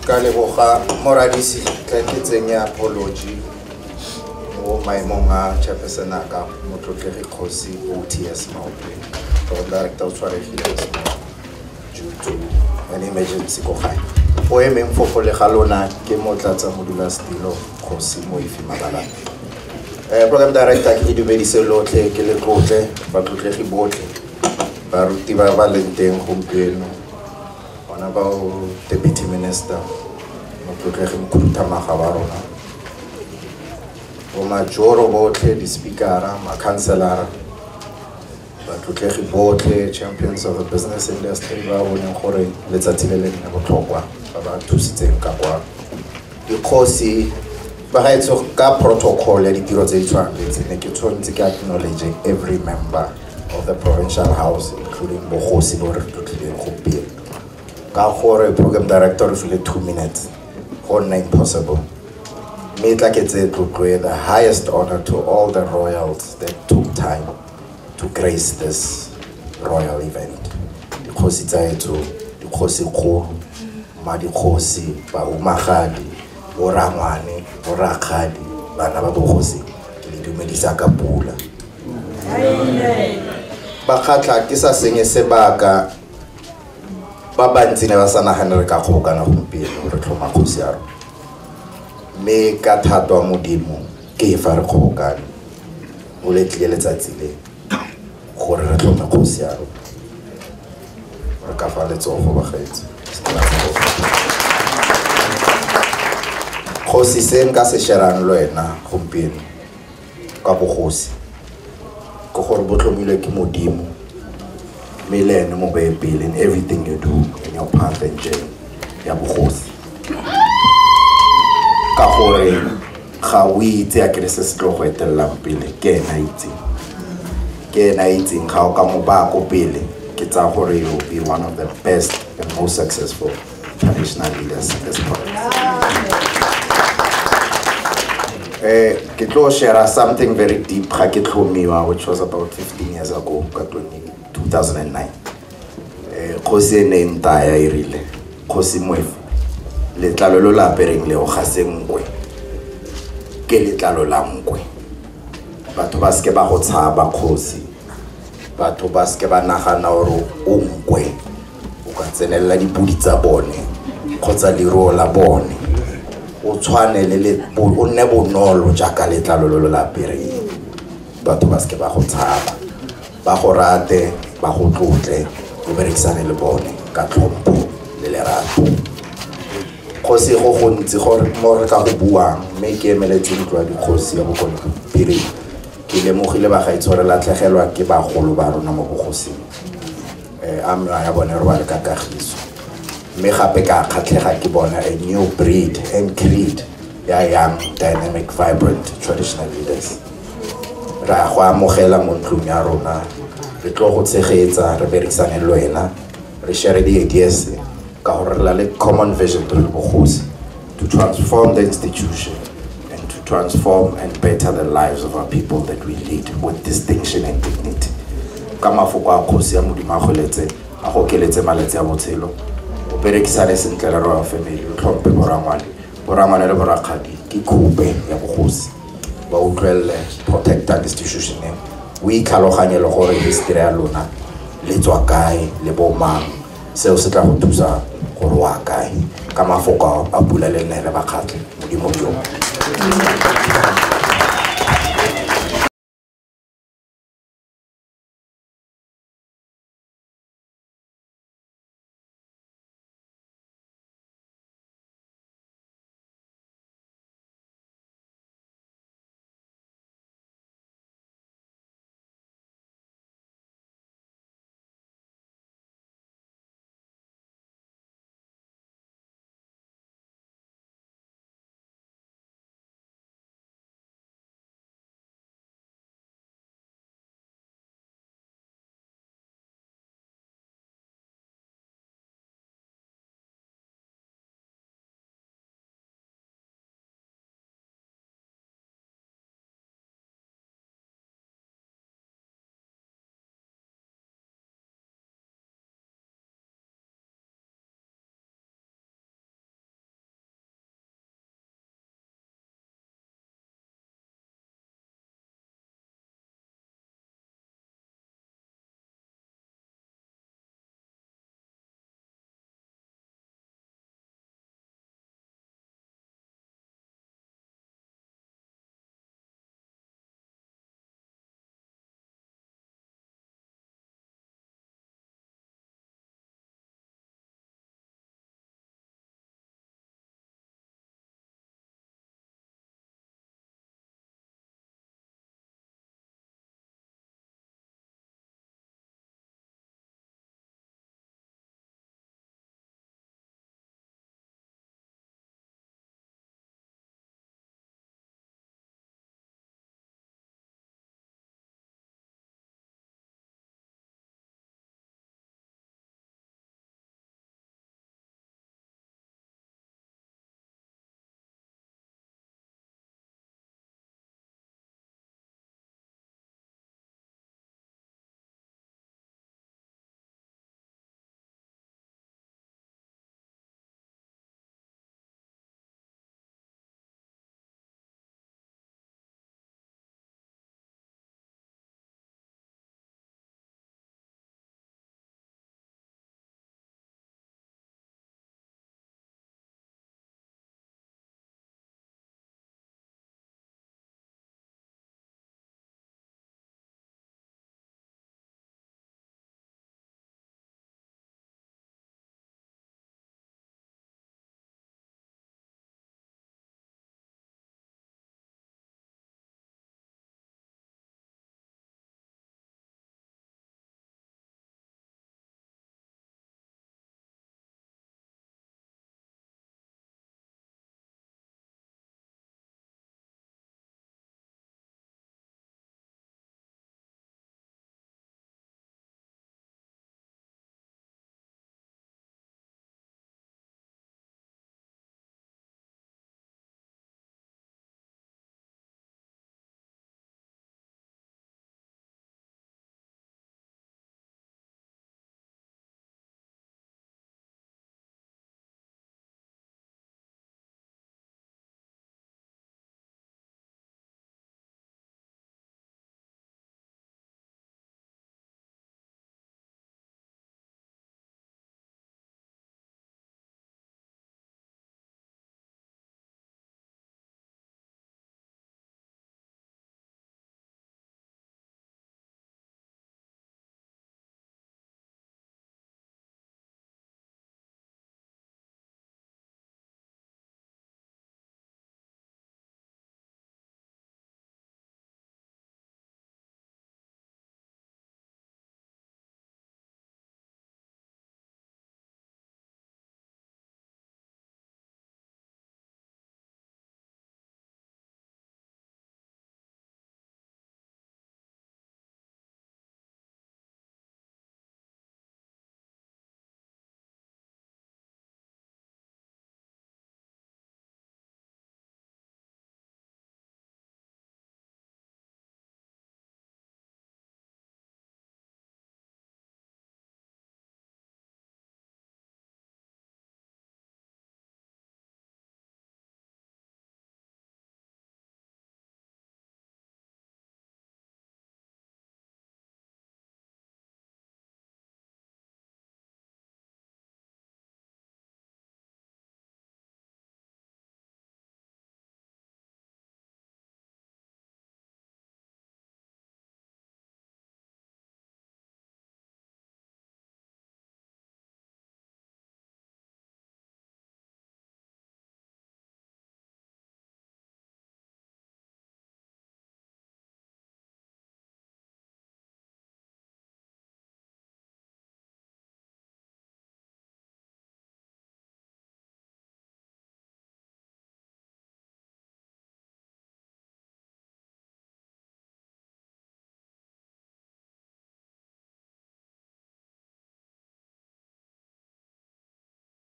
Ka leboga moradisi tla ke tsenya apology mo maemong a chairperson a ka motlotlegi kgosi OTS Maope. Program director o tshwaregile due to an emergency ko gae. O emeng fo go le ga lona ke motlatsa modulasetilo kgosi Moifi Mabalane. Program director ke le dumedise lotlhe ke le tlotle batlotlegi botlhe baruti ba ba leng teng gompieno, bona bao deputy minister motlotlegi mokhuduthamaga wa rona, bo majoro botlhe, di-speakera, ma-councillora, batlotlegi botlhe, champions of the business industry ba boneng gore letsatsi le le nne botlhokwa ba ba thusitseng ka kwa. Dikgosi ba gaetsho ka protocol ya ditiro tse di tshwanang le tse ne ke tshwanetse ke acknowledge every member of the provincial house including bogosi bo re tlotlileng gompieno. Ka gore program director re file 2 minutes go nna impossible. Mme tla ke tseye tlotlo e, the highest honor to all the royals that took time to grace this royal event. Dikgosi tsa etsho, dikgosi kgolo, mmadikgosi, bahumagadi, borangwane, borakgadi, bana ba bogosi, ke le dumedisa ka pula. Bakgatla ke sa senye sebaka, ba bantsi ne ba sa nagane re ka kgobokana gompieno re tlhoma kgosi ya rona. Mme ka thato ya Modimo ke fa re kgobokane, o letlile letsatsi le gore re tlhome kgosi ya rona. Re ka fa letsogo bagaetsho. Kgosi se nka se sharang le wena gompieno ka bogosi ke gore bo tlhomilwe ke Modimo, mme le ene mo beye pele in everything you do in your path and journey ya bogosi. Ka gore ga o itse a kere se se tlo go etelelang pele, ke ena a itseng. Ke ena a itseng ga o ka mo baya ko pele, ke tsaya gore you will be one of the best and most successful traditional leaders in this province. Ke tlo share something very deep ga ke tlhomiwa, which was about 15 years ago, ka 2009. Kgosi e ne e ntaya e rile, Kgosi Moefi, letlalo lo la apereng leo ga se nkwe, ke letlalo la nkwe. Batho ba seke ba go tshaba kgosi, batho ba seke ba nagana gore o nkwe, o ka tsenelela dipodi tsa bone kgotsa leruo la bone. O tshwane le o nne bonolo jaaka letlalo lo lo la apereng. Batho ba seke ba go tshaba, ba go rate, ba go tlotle, o berekisane le bone ka tlhompho le lerato. Kgosi go gontsi gore mo re ka go buang, mme ke emeletse ntlo ya dikgosi ya Bokone Bophirima. Ke lemogile bagaetsho re latlhegelwa ke bagolo ba rona mo bogosing. A mela ya bone re ba le ka kagiso. Mme gape ka kgatlhega ke bona a new breed and creed ya young, dynamic, vibrant traditional leaders. Re a go amogela mo ntlong ya rona, re tlo go tshegetsa, re berekisane le wena, re share di-ideas ka gore re na le common vision re le bogosi to transform the institution and to transform and better the lives of our people that we lead with distinction and dignity. Ka mafoko a kgosi ya Modimo a goletse, a go okeletse malatsi a botshelo, o berekisane sentle le royal family, o tlhompe borangwane, borangwane le borakgadi ke khupe ya bogosi. Ba utlwelele, protecta institution e, o itlhaloganye le gore history ya lona le tswa kae le bo mang, seo se tla go thusa gore o a kae. Ka mafoko a pula le nne le Bakgatla, Modimo ke yo.